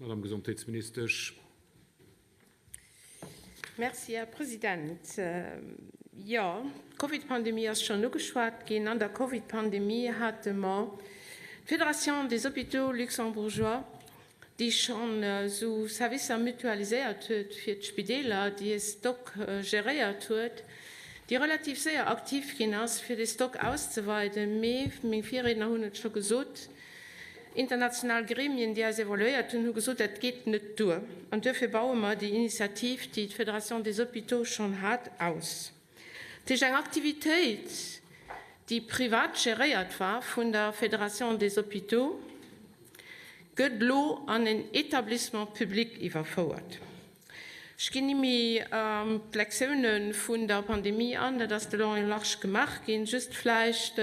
Madamm Gesondheetsministesch. Merci, Här President. Jo, d'Covidpandemie ass schonn ugeschwat ginn. An der Covidpandemie hate mer d'Fédération des hôpitaux luxembourgeois, déi schonn esou Servicer mutualiséiert huet fir d'Spideeler, déi e Stock geréiert huet, déi relativ séier aktiv ginn ass, fir dee Stock auszeweiden. Mee, meng Virriedner hunn et scho gesot, International Gremien, déi eis evaluéiert hunn, hu gesot, dat geet net duer. An duerfir baue mer déi Initiativ, déi d'Fédération des Hôpitaux schonn hat, aus. Dat heescht, eng Aktivitéit, déi privat geréiert war vun der Fédération des Hôpitaux, gëtt elo an en Établissement public iwwerfouert. Ech ginn nimmi d'Lektioune vun der Pandemie an, dat ass de long et large gemaach ginn. Just vläicht,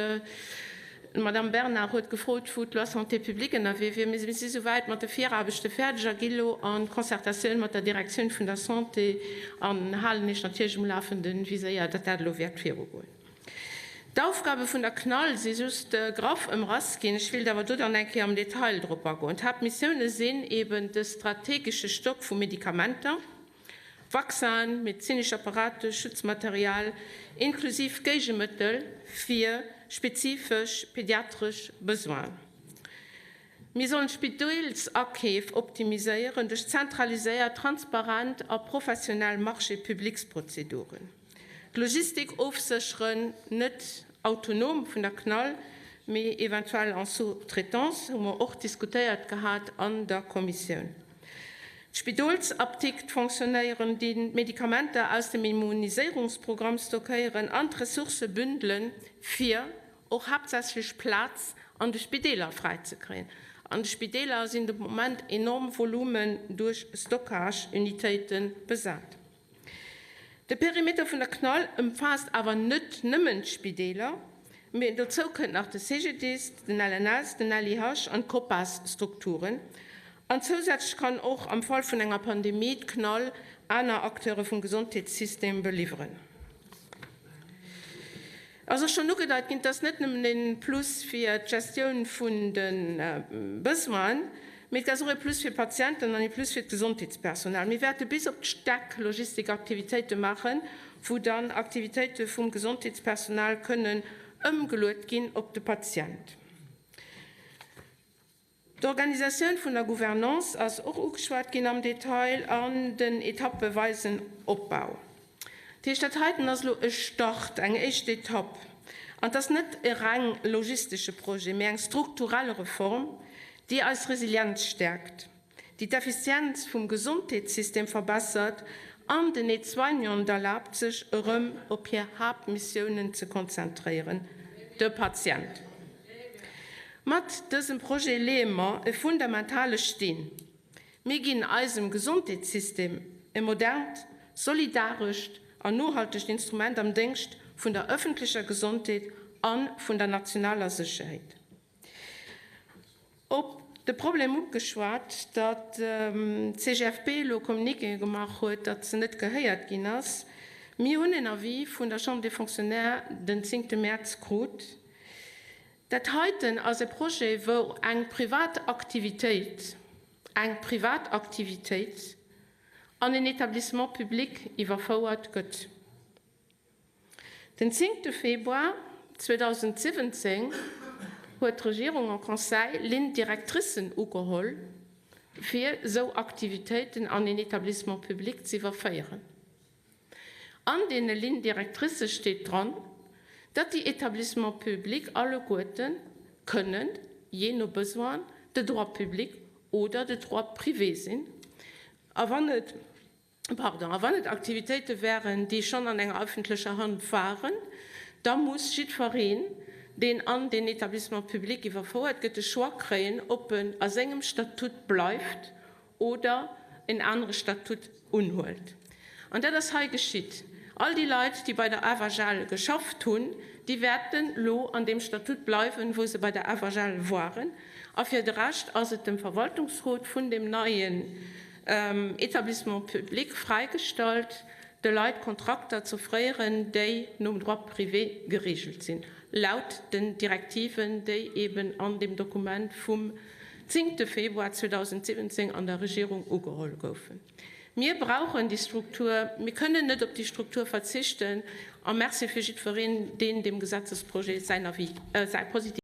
d'Madame Bernard huet gefrot, wou d'Loi Santé publique ënnerwee wier. Mir si souwäit mat de Viraarbechte fäerdeg a gi lo an d'Concertatioun mat der Direktioun vun der Santé an halen Iech natierlech um Lafenden, wéi séier datt dat elo wäert virugoen. D'Aufgabe vun der CNAL si just graff ëmrass ginn. Ech wéilt awer do dann eng Kéier am Detail drop agoen. D'Haaptmissioune sinn eben de strategesche Stock vu Medikamenter, Vaccinen, medezinesch Apparate, Schutzmaterial, inklusiv Géigemëttel fir spezifesch pediatresch Besoinen. Mir sollen d'Spideelsakeef optimiséieren duerch zentraliséiert, transparent a professionell Marchés-publics-Prozeduren. D'Logistik ofsécheren, net autonom vun der CNAL, mee eventuell en sous-traitance, hu mer och diskutéiert gehat an der Kommissioun. D'Spidolsapdikt fonctionnéieren, déi d'Medikamenter aus dem Immuniséierungsprogramm stockéieren an d'Ressourcë bündelen, fir och haaptsächlech Plaz an de Spideeler fräizekréien. An de Spideeler sinn de Moment enorm Volumen duerch Stockage-Unitéite besat. De Perimeter vun der CNAL ëmfaasst awer net nëmmen d'Spideeler, mee dozou kënnt nach de CGDIS, den LNS, den LIH an d'COPAS-Strukturen. An zousätzlech kann och am Fall vun enger Pandemie d'CNAL aner Acteure vum Gesondheetssystem beliwweren. Ass och schonn ugedeit ginn, et ass net nëmmen e Plus fir d'Gestioun vun de Besoinen, mee et ass och e Plus fir d'Patienten an e Plus fir d'Gesondheetspersonal. Mir wäerte bis op d'Stäck Logistikaktivitéite maachen, wou dann Aktivitéite vum Gesondheetspersonal kënnen ëmgeluet ginn op de Patient. D'Organisatioun vun der Gouvernance ass och ugeschwat ginn am Detail an den etappeweisen Opbau. Dat heescht, dat heiten ass elo e Start, eng éischt Etapp. An et ass net e reng logistesche Projet, mee eng strukturell Reform, déi eis Resilienz stäerkt, déi d'Effizienz vum Gesondheetssystem verbessert an den Aide-soignanten erlaabt, sech erëm op hir Haaptmissiounen ze konzentréieren, de Patient. Mat dësem Projet leeë mer e fundamentale Steen. Mir ginn eisem Gesondheetssystem e modernt, solidarescht an nohaltegt Instrument am Déngscht vun der ëffentlecher Gesondheet a vun der nationaler Sécherheet. Op de Problem ugeschwat, datt d'CGFP elo Communiquéë gemaach huet, datt se net gehéiert ginn ass. Mir hunn en Avis vun der Chambre des Fonctionnaires den zéngte Mäerz krut. Dat heiten ass e Projet, wou eng privat Aktivitéit, eng privat Aktivitéit an en Établissement public iwwerfouert gëtt. Den zéngte Februar 2017 huet d'Regierung en Conseil Lignes directricen ugeholl, fir esou Aktivitéiten an een Établissement public z'iwwerféieren. An deene Lignes directrices steet dran, datt déi Établissements publics alleguerte kënnen, jee no Besoin, de droit public oder de droit privé sinn. A wann et Pardon, a wann et Aktivitéite wären, déi schonn an enger öffentlecher Hand waren, da muss jiddfereen, deen an deen Établissement public iwwerfouert gëtt, de Choix kréien, ob en a sengem Statut bleift oder en anere Statut unhuelt. An dat ass hei geschitt. All déi Leit, déi bei der AVAGEL geschafft hunn, déi wäerten elo an deem Statut bleiwen, wou se bei der AVAGEL waren. A fir de Rescht ass et dem Verwaltungsrot vun deem neien Établissement public fräigestallt, de Leit Kontrakter z'offréieren, déi nom Droit privé geregelt sinn, laut den Direktiven, déi eben an deem Dokument vum. zéngte Februar 2017 an der Regierung ugeholl goufen. Mir brauchen déi Struktur, mir kënnen net op déi Struktur verzichten. A Merci fir jiddwereen, deen deem Gesetzesprojet säin Avis, säi positive.